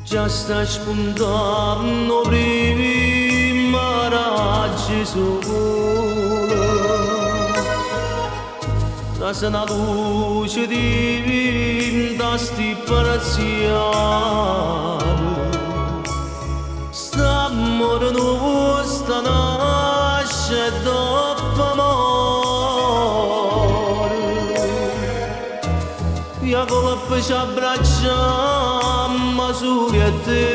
Già sta spuntanno 'o primmo raggio 'e sole. Trase 'na luce dint' 'a 'sti persiane. St'ammore nuosto nasce e doppo more. E 'a colpa ce abbracciammo sulo io e te.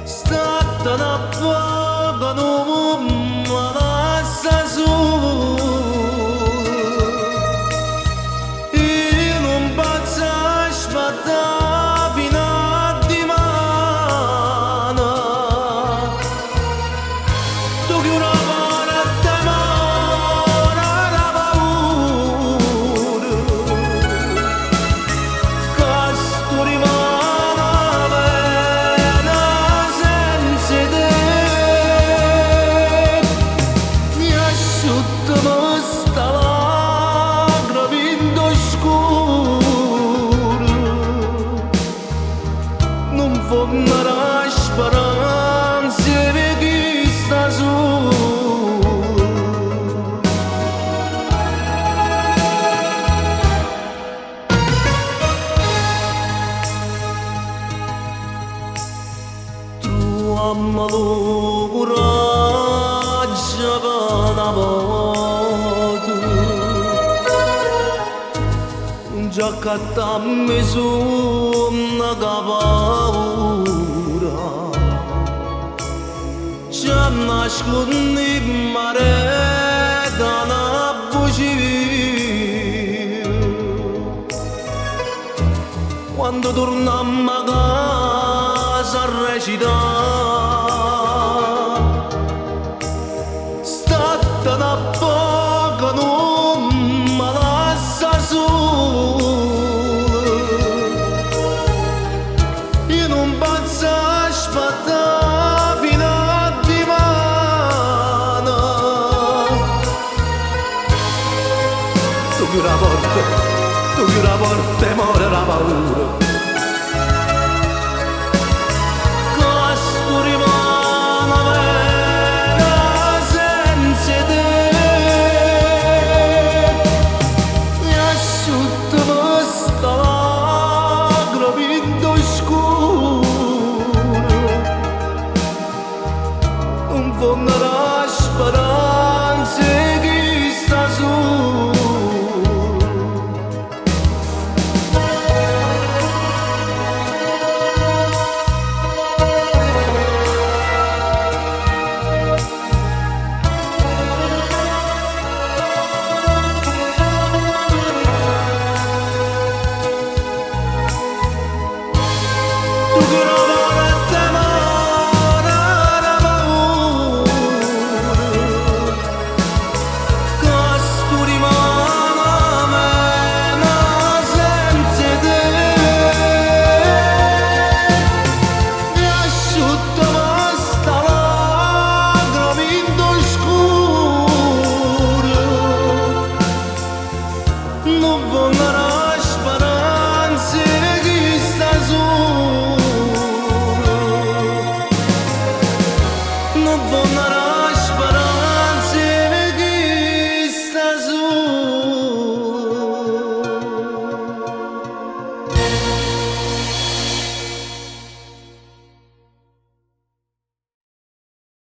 Statte n'appoco nun me lassa sulo. Io nun pozzo aspettà fino a dimane. Tu chiure 'a porta e more d' 'a paura. Ca stu dimane vene senza 'e te. E asciuttame 'sta lacrima 'int' 'o scuro. Nun 'nfonnere 'a speranza 'e chi sta sulo. Truvamme lu curaggio pe' 'na vota. Nun ce accattamme 'e suonne cu 'a paura. Ce annascunnimme aret 'a 'na bucia. Quando turnammo 'a casa a recità. Statte n'appoco nun me lassa sulo. Io nun pozzo aspettà fino a dimane. Tu chiure 'a porta, tu chiure 'a porta e more d' 'a paura.